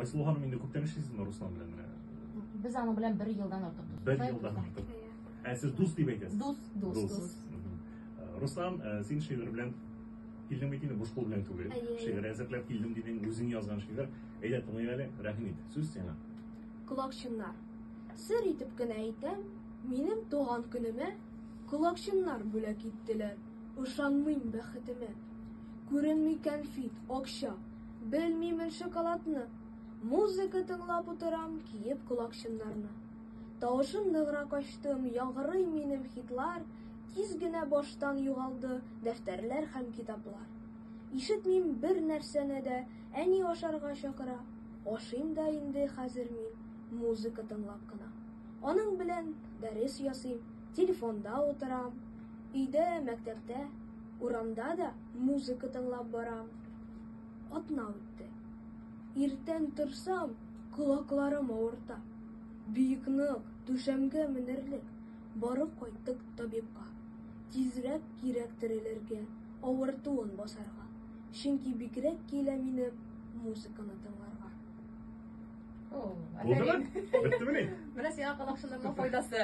Айсылу ханым, инде күптән эшлисезме Руслан белән менә? Без аның белән бер елдан артык дус. Бер елдан артык. Ә сез дус дип әйтәсез? Дус, дус, дус. Руслан, син шигырь белән килдең бит инде, буш кул белән түгел. Шигырь әзерләп килдем дидең, үзең язган шигырь. Әйдә, тыңлыйк әле, рәхим ит. Сүз сиңа. Колакчыннар. Сер итеп кенә әйтәм, минем туган көнемә колакчыннар бүләк иттеләр. Ышанмыйм бәхетемә. Күренми кәнфит, акча, белмимен шоколадны. Музыка тыңлап утырам, киеп колакчыннарны. Тавышын ныграк ачтым, яңгырый минем хитлар, тиз генә баштан югалды дәфтәрләр һәм китаплар. Ишетмим бер нәрсәне дә, әни ашарга чакыра. Ашыйм да инде хәзер мин, музыка тыңлап кына. Аның белән дәрес ясыйм, телефонда утырам. Өйдә, мәктәптә, урамда да музыка тыңлап барам. Атна үтте. Иртән торсам, колакларым авырта. Бик нык, түшәмгә менерлек. Барып кайттык табибка. Тизрәк кирәк терелергә, авыртуын басарга. Чөнки бигрәк килә минем музыканы тыңларга. Булдымы? Беттемени? Менә сиңа колакчыннарның файдасы.